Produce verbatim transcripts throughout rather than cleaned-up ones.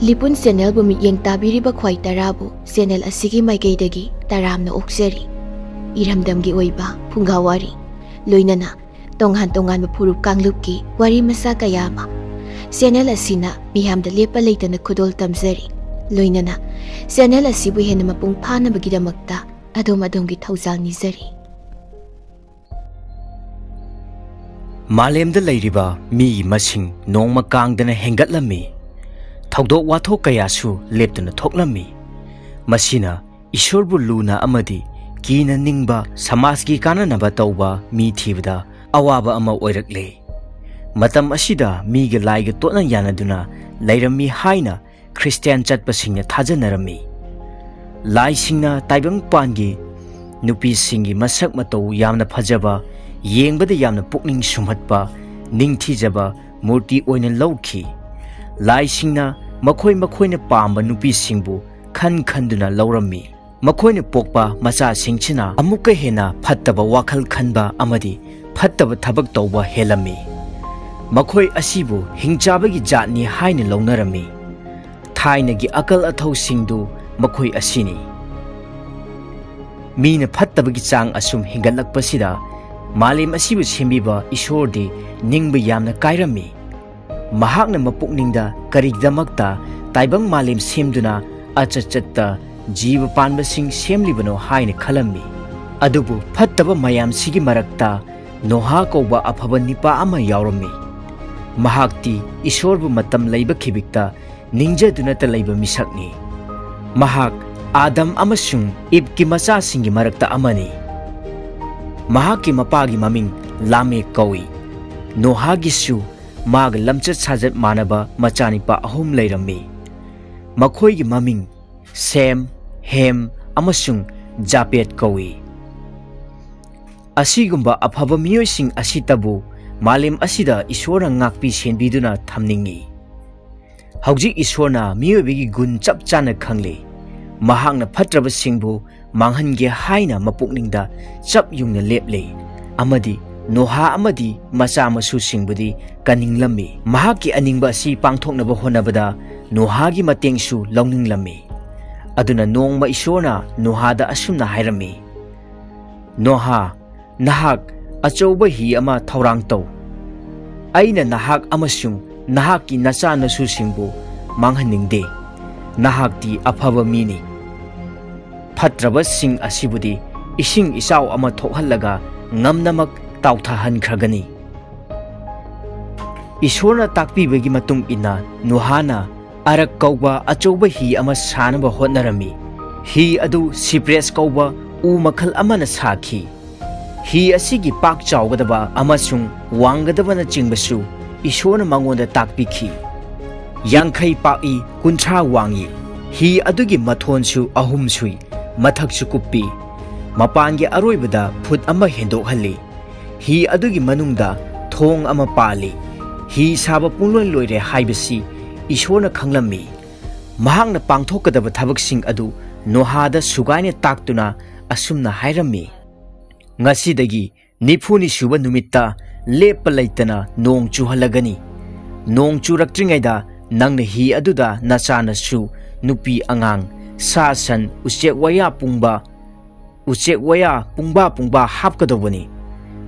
ꯂꯤꯄꯨꯟ ꯆꯦꯅꯦꯜꯕꯨ ꯃꯤꯠꯌꯦꯡ ꯇꯥꯕꯤꯔꯤꯕ ꯈ꯭ꯋꯥꯏ ꯇꯔꯥꯕꯨ ꯆꯦꯅꯦꯜ ꯑꯁꯤꯒꯤ ꯃꯥꯏꯀꯩꯗꯒꯤ ꯇꯔꯥꯝꯅ ꯑꯣꯛꯆꯔꯤ꯫ ꯏꯔꯝꯗꯝꯒꯤ ꯑꯣꯏꯕ ꯐꯨꯡꯒꯥ ꯋꯥꯔꯤ, ꯂꯣꯏꯅꯅ ꯇꯣꯉꯥꯟ ꯇꯣꯉꯥꯟꯕ ꯐꯨꯔꯨꯞ ꯀꯥꯡꯂꯨꯞꯀꯤ ꯋꯥꯔꯤ ꯃꯆꯥ ꯀꯌꯥ ꯑꯃ ꯆꯦꯅꯦꯜ ꯑꯁꯤꯅ ꯃꯤꯌꯥꯝꯗ ꯂꯦꯞꯄ ꯂꯩꯇꯅ ꯈꯨꯗꯣꯜ ꯇꯝꯖꯔꯤ꯫ ꯂꯣꯏꯅꯅ ꯆꯦꯅꯦꯜ ꯑꯁꯤꯕꯨ ꯍꯦꯟꯅ ꯃꯄꯨꯡ ꯐꯥꯅꯕꯒꯤꯗꯃꯛꯇ ꯑꯗꯣꯝ ꯑꯗꯣꯝꯒꯤ ꯊꯧꯖꯥꯜ ꯅꯤꯖꯔꯤ꯫ ꯃꯥꯂꯦꯝꯗ ꯂꯩꯔꯤꯕ ꯃꯤꯒꯤ ꯃꯁꯤꯡ ꯅꯣꯡꯃ ꯀꯥꯡꯗꯅ ꯍꯦꯟꯒꯠꯂꯝꯃꯤ꯫ ꯊꯧꯗꯣꯛ ꯋꯥꯊꯣꯛ ꯀꯌꯥꯁꯨ ꯂꯦꯞꯇꯅ ꯊꯣꯛꯂꯝꯃꯤ꯫ ꯃꯁꯤꯅ ꯏꯁꯣꯔꯕꯨ ꯂꯨꯅ ꯑꯃꯗꯤ ꯀꯤꯅ ꯅꯤꯡꯕ, ꯁꯃꯥꯖꯀꯤ ꯀꯥꯟꯅꯅꯕ ꯇꯧꯕ ꯃꯤ ꯊꯤꯕꯗ ꯑꯋꯥꯕ ꯑꯃ ꯑꯣꯏꯔꯛꯂꯦ꯫ ꯃꯇꯝ ꯑꯁꯤꯗ ꯃꯤꯒ ꯂꯥꯏꯒ ꯇꯣꯠꯅ ꯌꯥꯅꯗꯨꯅ ꯂꯩꯔꯝꯃꯤ ꯍꯥꯏꯅ ꯈ꯭ꯔꯤꯁꯇꯤꯌꯥꯟ ꯆꯠꯄꯁꯤꯡꯅ ꯊꯥꯖꯅꯔꯝꯃꯤ꯫ ꯂꯥꯏꯁꯤꯡꯅ ꯇꯥꯏꯕꯪꯄꯥꯟꯒꯤ ꯅꯨꯄꯤꯁꯤꯡꯒꯤ ꯃꯁꯛ ꯃꯇꯧ ꯌꯥꯝꯅ ꯐꯖꯕ, ꯌꯦꯡꯕꯗ ꯌꯥꯝꯅ ꯄꯨꯛꯅꯤꯡ ꯁꯨꯝꯍꯠꯄ, ꯅꯤꯡꯊꯤꯖꯕ ꯃꯨꯔꯇꯤ ꯑꯣꯏꯅ ꯂꯧꯈꯤ꯫ ꯂꯥꯏꯁꯤꯡꯅ ꯃꯈꯣꯏ ꯃꯈꯣꯏꯅ ꯄꯥꯝꯕ ꯅꯨꯄꯤꯁꯤꯡꯕꯨ ꯈꯟ ꯈꯟꯗꯨꯅ ꯂꯧꯔꯝꯃꯤ꯫ ꯃꯈꯣꯏꯅ ꯄꯣꯛꯄ ꯃꯆꯥꯁꯤꯡꯁꯤꯅ ꯑꯃꯨꯛꯀ ꯍꯦꯟꯅ ꯐꯠꯇꯕ ꯋꯥꯈꯜ ꯈꯟꯕ ꯑꯃꯗꯤ ꯐꯠꯇꯕ ꯊꯕꯛ ꯇꯧꯕ ꯍꯦꯜꯂꯝꯃꯤ꯫ ꯃꯈꯣꯏ ꯑꯁꯤꯕꯨ ꯍꯤꯡꯆꯥꯕꯒꯤ ꯖꯥꯠꯅꯤ ꯍꯥꯏꯅ ꯂꯧꯅꯔꯝꯃꯤ꯫ ꯊꯥꯏꯅꯒꯤ ꯑꯀꯜ ꯑꯊꯧꯁꯤꯡꯗꯨ ꯃꯈꯣꯏ ꯑꯁꯤꯅꯤ꯫ ꯃꯤꯅ ꯐꯠꯇꯕꯒꯤ ꯆꯥꯡ ꯑꯁꯨꯝ ꯍꯦꯟꯒꯠꯂꯛꯄꯁꯤꯗ ꯃꯥꯂꯦꯝ ꯑꯁꯤꯕꯨ ꯁꯦꯝꯕꯤꯕ ꯏꯁꯣꯔꯗꯤ ꯅꯤꯡꯕ ꯌꯥꯝꯅ ꯀꯥꯏꯔꯝꯃꯤ꯫ ꯃꯍꯥꯛꯅ ꯃꯄꯨꯛꯅꯤꯡꯗ ꯀꯔꯤꯒꯤꯗꯃꯛꯇ ꯇꯥꯏꯕꯪ ꯃꯥꯂꯦꯝ ꯁꯦꯝꯗꯨꯅ ꯑꯆꯠꯆꯠꯇ ꯖꯤꯕ ꯄꯥꯟꯕꯁꯤꯡ ꯁꯦꯝꯂꯤꯕꯅꯣ ꯍꯥꯏꯅ ꯈꯜꯂꯝꯃꯤ꯫ ꯑꯗꯨꯕꯨ ꯐꯠꯇꯕ ꯃꯌꯥꯝꯁꯤꯒꯤ ꯃꯔꯛꯇ ꯅꯣꯍꯥ ꯀꯧꯕ ꯑꯐꯕ ꯅꯤꯄꯥ ꯑꯃ ꯌꯥꯎꯔꯝꯃꯤ꯫ ꯃꯍꯥꯛꯇꯤ ꯏꯁꯣꯔꯕꯨ ꯃꯇꯝ ꯂꯩꯕ ꯈꯤꯕꯤꯛꯇ ꯅꯤꯡꯖꯗꯨꯅꯇ ꯂꯩꯕ ꯃꯤꯁꯛꯅꯤ꯫ ꯃꯍꯥꯛ ꯑꯥꯗꯝ ꯑꯃꯁꯨꯡ ꯏꯕꯀꯤ ꯃꯆꯥꯁꯤꯡꯒꯤ ꯃꯔꯛꯇ ꯑꯃꯅꯤ꯫ ꯃꯍꯥꯛꯀꯤ ꯃꯄꯥꯒꯤ ꯃꯃꯤꯡ ꯂꯥꯃꯦꯛ ꯀꯧꯏ꯫ ꯅꯣꯍꯥꯒꯤꯁꯨ ꯃꯥꯒ ꯂꯝꯆꯠ ꯁꯥꯖꯠ ꯃꯥꯟꯅꯕ ꯃꯆꯥꯅꯤꯄꯥ ꯑꯍꯨꯝ ꯂꯩꯔꯝꯃꯤ꯫ ꯃꯈꯣꯏꯒꯤ ꯃꯃꯤꯡ ꯁꯦꯝ, ꯍꯦꯝ ꯑꯃꯁꯨꯡ ꯖꯥꯄꯦꯠ ꯀꯧꯏ꯫ ꯑꯁꯤꯒꯨꯝꯕ ꯑꯐꯕ ꯃꯤꯑꯣꯏꯁꯤꯡ ꯑꯁꯤꯇꯕꯨ ꯃꯥꯂꯦꯝ ꯑꯁꯤꯗ ꯏꯁꯣꯔꯅ ꯉꯥꯛꯄꯤ ꯁꯦꯟꯕꯤꯗꯨꯅ ꯊꯝꯅꯤꯡꯏ꯫ ꯍꯧꯖꯤꯛ ꯏꯁꯣꯔꯅ ꯃꯤꯑꯣꯏꯕꯒꯤ ꯒꯨꯟ ꯆꯞ ꯆꯥꯅ ꯈꯪꯂꯦ꯫ ꯃꯍꯥꯛꯅ ꯐꯠꯇ꯭ꯔꯕꯁꯤꯡꯕꯨ ꯃꯥꯡꯍꯟꯒꯦ ꯍꯥꯏꯅ ꯃꯄꯨꯛꯅꯤꯡꯗ ꯆꯞ ꯌꯨꯡꯅ ꯂꯦꯞꯂꯦ, ꯑꯃꯗꯤ ꯅꯣꯍꯥ ꯑꯃꯗꯤ ꯃꯆꯥ ꯃꯁꯨꯁꯤꯡꯕꯨꯗꯤ ꯀꯟꯅꯤꯡꯂꯝꯃꯤ꯫ ꯃꯍꯥꯛꯀꯤ ꯑꯅꯤꯡꯕ ꯑꯁꯤ ꯄꯥꯡꯊꯣꯛꯅꯕ ꯍꯣꯠꯅꯕꯗ ꯅꯣꯍꯥꯒꯤ ꯃꯇꯦꯡꯁꯨ ꯂꯧꯅꯤꯡꯂꯝꯃꯤ꯫ ꯑꯗꯨꯅ ꯅꯣꯡꯃ ꯏꯁꯣꯔꯅ ꯅꯣꯍꯥꯗ ꯑꯁꯨꯝꯅ ꯍꯥꯏꯔꯝꯃꯤ, "ꯅꯣꯍꯥ, ꯅꯍꯥꯛ ꯑꯆꯧꯕ ꯍꯤ ꯑꯃ ꯊꯧꯔꯥꯡ ꯇꯧ꯫ ꯑꯩꯅ ꯅꯍꯥꯛ ꯑꯃꯁꯨꯡ ꯅꯍꯥꯛꯀꯤ ꯅꯆꯥꯅꯁꯨꯁꯤꯡꯕꯨ ꯃꯥꯡꯍꯟꯅꯤꯡꯗꯦ꯫ ꯅꯍꯥꯛꯇꯤ ꯑꯐꯕ ꯃꯤꯅꯤ꯫ ꯐꯠꯇ꯭ꯔꯕꯁꯤꯡ ꯑꯁꯤꯕꯨꯗꯤ ꯏꯁꯤꯡ ꯏꯆꯥꯎ ꯑꯃ ꯊꯣꯛꯍꯜꯂꯒ ꯉꯝꯅꯃꯛ ꯇꯥꯎꯊꯍꯟꯈ꯭ꯔꯒꯅꯤ"꯫ ꯏꯁꯣꯔꯅ ꯇꯥꯛꯄꯤꯕꯒꯤ ꯃꯇꯨꯡ ꯏꯟꯅ ꯅꯣꯍꯥꯅ ꯑꯔꯛ ꯀꯧꯕ ꯑꯆꯧꯕ ꯍꯤ ꯑꯃ ꯁꯥꯅꯕ ꯍꯣꯠꯅꯔꯝꯃꯤ꯫ ꯍꯤ ꯑꯗꯨ ꯁꯤꯄ꯭ꯔꯦꯁ ꯀꯧꯕ ꯎ ꯃꯈꯜ ꯑꯃꯅ ꯁꯥꯈꯤ꯫ ꯍꯤ ꯑꯁꯤꯒꯤ ꯄꯥꯛ ꯆꯥꯎꯒꯗꯕ ꯑꯃꯁꯨꯡ ꯋꯥꯡꯒꯗꯕꯅꯆꯤꯡꯕꯁꯨ ꯏꯁꯣꯔꯅ ꯃꯉꯣꯟꯗ ꯇꯥꯛꯄꯤꯈꯤ꯫ ꯌꯥꯡꯈꯩ ꯄꯥꯛꯏ, ꯀꯨꯟꯊ꯭ꯔꯥ ꯋꯥꯡꯏ꯫ ꯍꯤ ꯑꯗꯨꯒꯤ ꯃꯊꯣꯟꯁꯨ ꯑꯍꯨꯝ ꯁꯨꯏ, ꯃꯊꯛꯁꯨ ꯀꯨꯞꯄꯤ꯫ ꯃꯄꯥꯟꯒꯤ ꯑꯔꯣꯏꯕꯗ ꯐꯨꯠ ꯑꯃ ꯍꯦꯟꯗꯣꯛꯍꯜꯂꯤ꯫ ꯍꯤ ꯑꯗꯨꯒꯤ ꯃꯅꯨꯡꯗ ꯊꯣꯡ ꯑꯃ ꯄꯥꯜꯂꯤ꯫ ꯍꯤ ꯁꯥꯕ ꯄꯨꯡꯂꯣꯏ ꯂꯣꯏꯔꯦ ꯍꯥꯏꯕꯁꯤ ꯏꯁꯣꯔꯅ ꯈꯪꯂꯝꯃꯤ꯫ ꯃꯍꯥꯛꯅ ꯄꯥꯡꯊꯣꯛꯀꯗꯕ ꯊꯕꯛꯁꯤꯡ ꯑꯗꯨ ꯅꯣꯍꯥꯗ ꯁꯨꯒꯥꯏꯅ ꯇꯥꯛꯇꯨꯅ ꯑꯁꯨꯝꯅ ꯍꯥꯏꯔꯝꯃꯤ, "ꯉꯁꯤꯗꯒꯤ ꯅꯤꯐꯨꯅꯤ ꯁꯨꯕ ꯅꯨꯃꯤꯠꯇ ꯂꯦꯞꯄ ꯂꯩꯇꯅ ꯅꯣꯡ ꯆꯨꯍꯜꯂꯒꯅꯤ꯫ ꯅꯣꯡ ꯆꯨꯔꯛꯇ꯭ꯔꯤꯉꯩꯗ ꯅꯪꯅ ꯍꯤ ꯑꯗꯨꯗ ꯅꯆꯥꯅꯁꯨ, ꯅꯨꯄꯤ ꯑꯉꯥꯡ, ꯁꯥ ꯁꯟ, ꯎꯆꯦꯛ ꯋꯥꯌꯥ ꯄꯨꯡꯕ, ꯎꯆꯦꯛ ꯋꯥꯌꯥ ꯄꯨꯡꯕꯥ ꯄꯨꯡꯕꯥ ꯍꯥꯞꯀꯗꯧꯕꯅꯤ꯫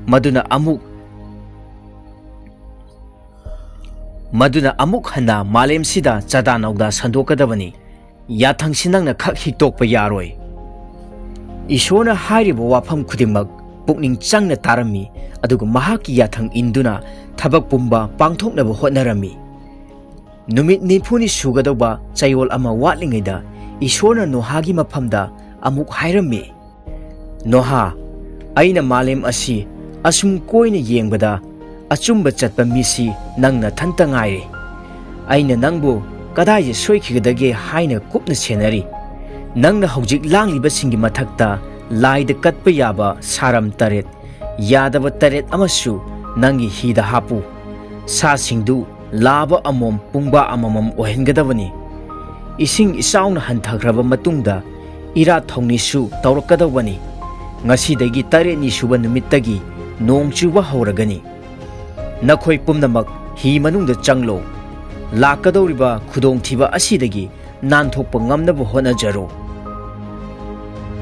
ꯃꯗꯨꯅ ꯑꯃꯨꯛ, ꯃꯗꯨꯅ ꯑꯃꯨꯛ ꯍꯟꯅ ꯃꯥꯂꯦꯝꯁꯤꯗ ꯆꯥꯗꯥ ꯅꯧꯗꯥ ꯁꯟꯗꯣꯛꯀꯗꯕꯅꯤ꯫ ꯌꯥꯊꯪꯁꯤ ꯅꯪꯅ ꯈꯛ ꯍꯤꯛꯇꯣꯛꯄ ꯌꯥꯔꯣꯏ"꯫ ꯏꯁꯣꯔꯅ ꯍꯥꯏꯔꯤꯕ ꯋꯥꯐꯝ ꯈꯨꯗꯤꯡꯃꯛ ꯄꯨꯛꯅꯤꯡ ꯆꯪꯅ ꯇꯥꯔꯝꯃꯤ, ꯑꯗꯨꯒ ꯃꯍꯥꯛꯀꯤ ꯌꯥꯊꯪ ꯏꯟꯗꯨꯅ ꯊꯕꯛ ꯄꯨꯝꯕ ꯄꯥꯡꯊꯣꯛꯅꯕ ꯍꯣꯠꯅꯔꯝꯃꯤ꯫ ꯅꯨꯃꯤꯠ ꯅꯤꯐꯨꯅꯤ ꯁꯨꯒꯗꯧꯕ ꯆꯌꯣꯜ ꯑꯃ ꯋꯥꯠꯂꯤꯉꯩꯗ ꯏꯁꯣꯔꯅ ꯅꯣꯍꯥꯒꯤ ꯃꯐꯝꯗ ꯑꯃꯨꯛ ꯍꯥꯏꯔꯝꯃꯤ, "ꯅꯣꯍꯥ, ꯑꯩꯅ ꯃꯥꯂꯦꯝ ꯑꯁꯤ ꯑꯁꯨꯝ ꯀꯣꯏꯅ ꯌꯦꯡꯕꯗ ꯑꯆꯨꯝꯕ ꯆꯠꯄ ꯃꯤꯁꯤ ꯅꯪ ꯅꯊꯟꯇ ꯉꯥꯏꯔꯦ꯫ ꯑꯩꯅ ꯅꯪꯕꯨ ꯀꯗꯥꯏꯗ ꯁꯣꯏꯈꯤꯒꯗꯒꯦ ꯍꯥꯏꯅ ꯀꯨꯞꯅ ꯁꯦꯟꯅꯔꯤ꯫ ꯅꯪꯅ ꯍꯧꯖꯤꯛ ꯂꯥꯡꯂꯤꯕꯁꯤꯡꯒꯤ ꯃꯊꯛꯇ ꯂꯥꯏꯗ ꯀꯠꯄ ꯌꯥꯕ ꯁꯥꯔꯝ ꯇꯔꯦꯠ, ꯌꯥꯗꯕ ꯇꯔꯦꯠ ꯑꯃꯁꯨ ꯅꯪꯒꯤ ꯍꯤꯗ ꯍꯥꯞꯄꯨ꯫ ꯁꯥꯁꯤꯡꯗꯨ ꯂꯥꯕ ꯑꯃꯃꯝ ꯄꯨꯡꯕꯥ ꯑꯃꯃꯝ ꯑꯣꯏꯍꯟꯒꯗꯕꯅꯤ꯫ ꯏꯁꯤꯡ ꯏꯆꯥꯎꯅ ꯍꯟꯊꯈ꯭ꯔꯕ ꯃꯇꯨꯡꯗ ꯏꯔꯥꯠ ꯊꯧꯅꯤꯁꯨ ꯇꯧꯔꯛꯀꯗꯧꯕꯅꯤ꯫ ꯉꯁꯤꯗꯒꯤ ꯇꯔꯦꯠꯅꯤ ꯁꯨꯕ ꯅꯨꯃꯤꯠꯇꯒꯤ ꯅꯣꯡ ꯆꯨꯕ ꯍꯧꯔꯒꯅꯤ꯫ ꯅꯈꯣꯏ ꯄꯨꯝꯅꯃꯛ ꯍꯤ ꯃꯅꯨꯡꯗ ꯆꯪꯂꯣ꯫ ꯂꯥꯛꯀꯗꯧꯔꯤꯕ ꯈꯨꯗꯣꯡꯊꯤꯕ ꯑꯁꯤꯗꯒꯤ ꯅꯥꯟꯊꯣꯛꯄ ꯉꯝꯅꯕ ꯍꯣꯠꯅꯖꯔꯣ꯫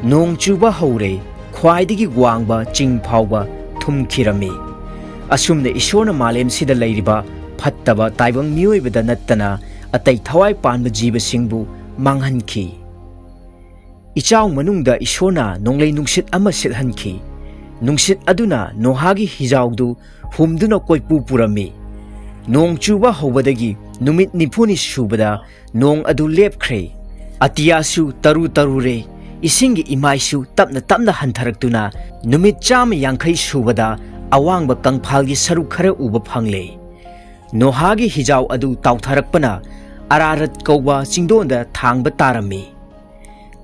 ꯅꯣꯡ ꯆꯨꯕ ꯍꯧꯔꯦ, ꯈ꯭ꯋꯥꯏꯗꯒꯤ ꯋꯥꯡꯕ ꯆꯤꯡ ꯐꯥꯎꯕ ꯊꯨꯝꯈꯤꯔꯝꯃꯤ꯫ ꯑꯁꯨꯝꯅ ꯏꯁꯣꯔꯅ ꯃꯥꯂꯦꯝꯁꯤꯗ ꯂꯩꯔꯤꯕ ꯐꯠꯇꯕ ꯇꯥꯏꯕꯪ ꯃꯤꯑꯣꯏꯕꯗ ꯅꯠꯇꯅ ꯑꯇꯩ ꯊꯋꯥꯏ ꯄꯥꯟꯕ ꯖꯤꯕꯁꯤꯡꯕꯨ ꯃꯥꯡꯍꯟꯈꯤ꯫ ꯏꯆꯥꯎ ꯃꯅꯨꯡꯗ ꯏꯁꯣꯔꯅ ꯅꯣꯡꯂꯩ ꯅꯨꯡꯁꯤꯠ ꯑꯃ ꯁꯤꯠꯍꯟꯈꯤ꯫ ꯅꯨꯡꯁꯤꯠ ꯑꯗꯨꯅ ꯅꯣꯍꯥꯒꯤ ꯍꯤꯖꯥꯎꯗꯨ ꯍꯨꯝꯗꯨꯅ ꯀꯣꯏꯄꯨ ꯄꯨꯔꯝꯃꯤ꯫ ꯅꯣꯡ ꯆꯨꯕ ꯍꯧꯕꯗꯒꯤ ꯅꯨꯃꯤꯠ ꯅꯤꯐꯨꯅꯤ ꯁꯨꯕꯗ ꯅꯣꯡ ꯑꯗꯨ ꯂꯦꯞꯈ꯭ꯔꯦ꯫ ꯑꯇꯤꯌꯥꯁꯨ ꯇꯔꯨ ꯇꯔꯨꯔꯦ꯫ ꯏꯁꯤꯡꯒꯤ ꯏꯃꯥꯏꯁꯨ ꯇꯞꯅ ꯇꯞꯅ ꯍꯟꯊꯔꯛꯇꯨꯅ ꯅꯨꯃꯤꯠ ꯆꯥꯝꯃ ꯌꯥꯡꯈꯩ ꯁꯨꯕꯗ ꯑꯋꯥꯡꯕ ꯀꯪꯐꯥꯜꯒꯤ ꯁꯔꯨꯛ ꯈꯔ ꯎꯕ ꯐꯪꯂꯦ꯫ ꯅꯣꯍꯥꯒꯤ ꯍꯤꯖꯥꯎ ꯑꯗꯨ ꯇꯥꯎꯊꯔꯛꯄꯅ ꯑꯔꯥꯔꯠ ꯀꯧꯕ ꯆꯤꯡꯗꯣꯟꯗ ꯊꯥꯡꯕ ꯇꯥꯔꯝꯃꯤ꯫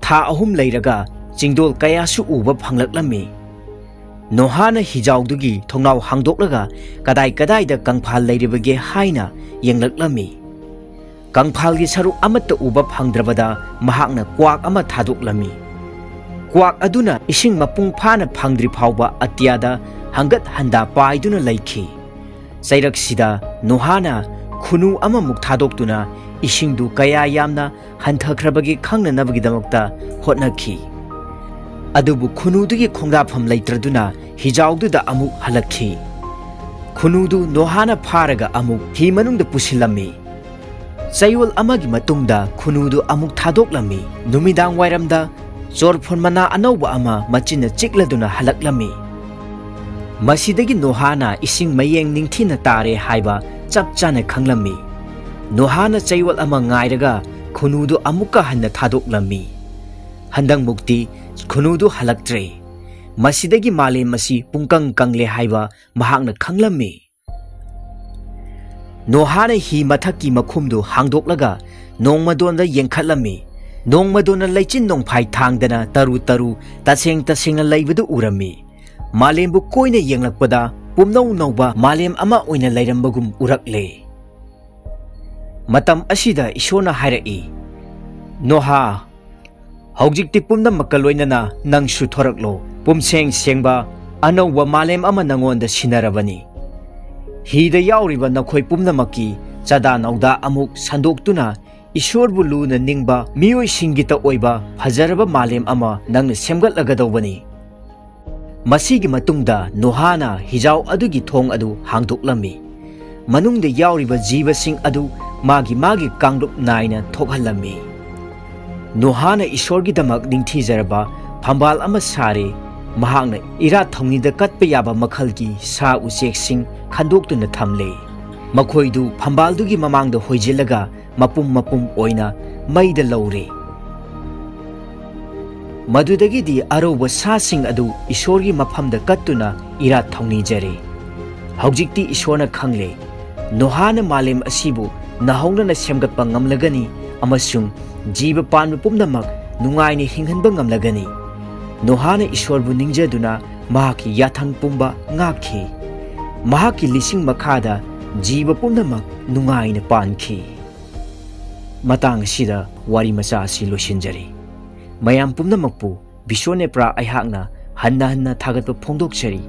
ꯊꯥ ꯑꯍꯨꯝ ꯂꯩꯔꯒ ꯆꯤꯡꯗꯣꯜ ꯀꯌꯥꯁꯨ ꯎꯕ ꯐꯪꯂꯛꯂꯝꯃꯤ꯫ ꯅꯣꯍꯥꯅ ꯍꯤꯖꯥꯎꯗꯨꯒꯤ ꯊꯣꯡꯅꯥꯎ ꯍꯥꯡꯗꯣꯛꯂꯒ ꯀꯗꯥꯏ ꯀꯗꯥꯏꯗ ꯀꯪꯐꯥꯜ ꯂꯩꯔꯤꯕꯒꯦ ꯍꯥꯏꯅ ꯌꯦꯡꯂꯛꯂꯝꯃꯤ꯫ ꯀꯪꯐꯥꯜꯒꯤ ꯁꯔꯨꯛ ꯑꯃꯠꯇ ꯎꯕ ꯐꯪꯗ꯭ꯔꯕꯗ ꯃꯍꯥꯛꯅ ꯀ꯭ꯋꯥꯛ ꯑꯃ ꯊꯥꯗꯣꯛꯂꯝꯃꯤ꯫ ꯀ꯭ꯋꯥꯛ ꯑꯗꯨꯅ ꯏꯁꯤꯡ ꯃꯄꯨꯡ ꯐꯥꯅ ꯐꯪꯗ꯭ꯔꯤ ꯐꯥꯎꯕ ꯑꯇꯤꯌꯥꯗ ꯍꯪꯒꯠ ꯍꯟꯗꯥ ꯄꯥꯏꯗꯨꯅ ꯂꯩꯈꯤ꯫ ꯆꯩꯔꯛꯁꯤꯗ ꯅꯣꯍꯥꯅ ꯈꯨꯅꯨ ꯑꯃꯃꯨꯛ ꯊꯥꯗꯣꯛꯇꯨꯅ ꯏꯁꯤꯡꯗꯨ ꯀꯌꯥ ꯌꯥꯝꯅ ꯍꯟꯊꯈ꯭ꯔꯕꯒꯦ ꯈꯪꯅꯅꯕꯒꯤꯗꯃꯛꯇ ꯍꯣꯠꯅꯈꯤ꯫ ꯑꯗꯨꯕꯨ ꯈꯨꯅꯨꯗꯨꯒꯤ ꯈꯣꯡꯗꯥꯐꯝ ꯂꯩꯇ꯭ꯔꯗꯨꯅ ꯍꯤꯖꯥꯎꯗꯨꯗ ꯑꯃꯨꯛ ꯍꯜꯂꯛꯈꯤ꯫ ꯈꯨꯅꯨꯗꯨ ꯅꯣꯍꯥꯅ ꯐꯥꯔꯒ ꯑꯃꯨꯛ ꯍꯤ ꯃꯅꯨꯡꯗ ꯄꯨꯁꯤꯜꯂꯝꯃꯤ꯫ ꯆꯌꯣꯜ ꯑꯃꯒꯤ ꯃꯇꯨꯡꯗ ꯈꯨꯅꯨꯗꯨ ꯑꯃꯨꯛ ꯊꯥꯗꯣꯛꯂꯝꯃꯤ꯫ ꯅꯨꯃꯤꯗꯥꯡ ꯋꯥꯏꯔꯝꯗ ꯆꯣꯔꯐꯣꯟ ꯃꯅꯥ ꯑꯅꯧꯕ ꯑꯃ ꯃꯆꯤꯟꯅ ꯆꯤꯛꯂꯗꯨꯅ ꯍꯜꯂꯛꯂꯝꯃꯤ꯫ ꯃꯁꯤꯗꯒꯤ ꯅꯣꯍꯥꯅ ꯏꯁꯤꯡ ꯃꯌꯦꯡ ꯅꯤꯡꯊꯤꯅ ꯇꯥꯔꯦ ꯍꯥꯏꯕ ꯆꯞ ꯆꯥꯅ ꯈꯪꯂꯝꯃꯤ꯫ ꯅꯣꯍꯥꯅ ꯆꯌꯣꯜ ꯑꯃ ꯉꯥꯏꯔꯒ ꯈꯨꯅꯨꯗꯨ ꯑꯃꯨꯛꯀ ꯍꯟꯅ ꯊꯥꯗꯣꯛꯂꯝꯃꯤ꯫ ꯍꯟꯗꯛꯃꯨꯛꯇꯤ ꯈꯨꯅꯨꯗꯨ ꯍꯜꯂꯛꯇ꯭ꯔꯦ꯫ ꯃꯁꯤꯗꯒꯤ ꯃꯥꯂꯦꯝ ꯑꯁꯤ ꯄꯨꯡꯀꯪ ꯀꯪꯂꯦ ꯍꯥꯏꯕ ꯃꯍꯥꯛꯅ ꯈꯪꯂꯝꯃꯤ꯫ ꯅꯣꯍꯥꯅ ꯍꯤ ꯃꯊꯛꯀꯤ ꯃꯈꯨꯝꯗꯨ ꯍꯥꯡꯗꯣꯛꯂꯒ ꯅꯣꯡꯃꯗꯣꯟꯗ ꯌꯦꯡꯈꯠꯂꯝꯃꯤ꯫ ꯅꯣꯡꯃꯗꯣꯟꯅ ꯂꯩꯆꯤꯟ ꯅꯣꯡꯐꯥꯏ ꯊꯥꯡꯗꯅ ꯇꯔꯨ ꯇꯔꯨ ꯇꯁꯦꯡ ꯇꯁꯦꯡꯅ ꯂꯩꯕꯗꯨ ꯎꯔꯝꯃꯤ꯫ ꯃꯥꯂꯦꯝꯕꯨ ꯀꯣꯏꯅ ꯌꯦꯡꯂꯛꯄꯗ ꯄꯨꯝꯅꯧ ꯅꯧꯕ ꯃꯥꯂꯦꯝ ꯑꯃ ꯑꯣꯏꯅ ꯂꯩꯔꯝꯕꯒꯨꯝ ꯎꯔꯛꯂꯦ꯫ ꯃꯇꯝ ꯑꯁꯤꯗ ꯏꯁꯣꯔꯅ ꯍꯥꯏꯔꯛꯏ, "ꯅꯣꯍꯥ, ꯍꯧꯖꯤꯛꯇꯤ ꯄꯨꯝꯅꯃꯛꯀ ꯂꯣꯏꯅꯅ ꯅꯪꯁꯨ ꯊꯣꯔꯛꯂꯣ꯫ ꯄꯨꯝꯁꯦꯡ ꯁꯦꯡꯕ ꯑꯅꯧꯕ ꯃꯥꯂꯦꯝ ꯑꯃ ꯅꯉꯣꯟꯗ ꯁꯤꯟꯅꯔꯕꯅꯤ꯫ ꯍꯤꯗ ꯌꯥꯎꯔꯤꯕ ꯅꯈꯣꯏ ꯄꯨꯝꯅꯃꯛꯀꯤ ꯆꯥꯗꯥ ꯅꯧꯗꯥ ꯑꯃꯨꯛ ꯁꯟꯗꯣꯛꯇꯨꯅ, "ꯏꯁꯣꯔꯕꯨ ꯂꯨꯅ ꯅꯤꯡꯕ ꯃꯤꯑꯣꯏꯁꯤꯡꯒꯤꯇ ꯑꯣꯏꯕ ꯐꯖꯔꯕ ꯃꯥꯂꯦꯝ ꯑꯃ ꯅꯪꯅ ꯁꯦꯝꯒꯠꯂꯒꯗꯧꯕꯅꯤ"꯫ ꯃꯁꯤꯒꯤ ꯃꯇꯨꯡꯗ ꯅꯣꯍꯥꯅ ꯍꯤꯖꯥꯎ ꯑꯗꯨꯒꯤ ꯊꯣꯡ ꯑꯗꯨ ꯍꯥꯡꯗꯣꯛꯂꯝꯃꯤ꯫ ꯃꯅꯨꯡꯗ ꯌꯥꯎꯔꯤꯕ ꯖꯤꯕꯁꯤꯡ ꯑꯗꯨ ꯃꯥꯒꯤ ꯃꯥꯒꯤ ꯀꯥꯡꯂꯨꯞ ꯅꯥꯏꯅ ꯊꯣꯛꯍꯜꯂꯝꯃꯤ꯫ ꯅꯣꯍꯥꯅ ꯏꯁꯣꯔꯒꯤꯗꯃꯛ ꯅꯤꯡꯊꯤꯖꯔꯕ ꯐꯝꯕꯥꯜ ꯑꯃ ꯁꯥꯔꯦ꯫ ꯃꯍꯥꯛꯅ ꯏꯔꯥꯠ ꯊꯧꯅꯤꯗ ꯀꯠꯄ ꯌꯥꯕ ꯃꯈꯜꯒꯤ ꯁꯥ ꯎꯆꯦꯛꯁꯤꯡ ꯈꯟꯗꯣꯛꯇꯨꯅ ꯊꯝꯂꯦ꯫ ꯃꯈꯣꯏꯗꯨ ꯐꯝꯕꯥꯜꯗꯨꯒꯤ ꯃꯃꯥꯡꯗ ꯍꯣꯏꯖꯤꯜꯂꯒ ꯃꯄꯨꯝ ꯃꯄꯨꯝ ꯑꯣꯏꯅ ꯃꯩꯗ ꯂꯧꯔꯦ꯫ ꯃꯗꯨꯗꯒꯤꯗꯤ ꯑꯔꯧꯕ ꯁꯥꯁꯤꯡ ꯑꯗꯨ ꯏꯁꯣꯔꯒꯤ ꯃꯐꯝꯗ ꯀꯠꯇꯨꯅ ꯏꯔꯥꯠ ꯊꯧꯅꯤꯖꯔꯦ꯫ ꯍꯧꯖꯤꯛꯇꯤ ꯏꯁꯣꯔꯅ ꯈꯪꯂꯦ, ꯅꯣꯍꯥꯅ ꯃꯥꯂꯦꯝ ꯑꯁꯤꯕꯨ ꯅꯧꯍꯧꯅꯅ ꯁꯦꯝꯒꯠꯄ ꯉꯝꯂꯒꯅꯤ ꯑꯃꯁꯨꯡ ꯖꯤꯕ ꯄꯥꯟꯕ ꯄꯨꯝꯅꯃꯛ ꯅꯨꯡꯉꯥꯏꯅ ꯍꯤꯡꯍꯟꯕ ꯉꯝꯂꯒꯅꯤ꯫ ꯅꯣꯍꯥꯅ ꯏꯁꯣꯔꯕꯨ ꯅꯤꯡꯖꯗꯨꯅ ꯃꯍꯥꯛꯀꯤ ꯌꯥꯊꯪ ꯄꯨꯝꯕ ꯉꯥꯛꯈꯤ꯫ ꯃꯍꯥꯛꯀꯤ ꯂꯤꯁꯤꯡ ꯃꯈꯥꯗ ꯖꯤꯕ ꯄꯨꯝꯅꯃꯛ ꯅꯨꯡꯉꯥꯏꯅ ꯄꯥꯟꯈꯤ꯫ ꯃꯇꯥꯡ ꯑꯁꯤꯗ ꯋꯥꯔꯤ ꯃꯆꯥ ꯑꯁꯤ ꯂꯣꯏꯁꯤꯟꯖꯔꯤ꯫ ꯃꯌꯥꯝ ꯄꯨꯝꯅꯃꯛꯄꯨ ꯕꯤꯁꯣꯅꯦꯄ꯭ꯔꯥ ꯑꯩꯍꯥꯛꯅ ꯍꯟꯅ ꯍꯟꯅ ꯊꯥꯒꯠꯄ ꯐꯣꯡꯗꯣꯛꯆꯔꯤ꯫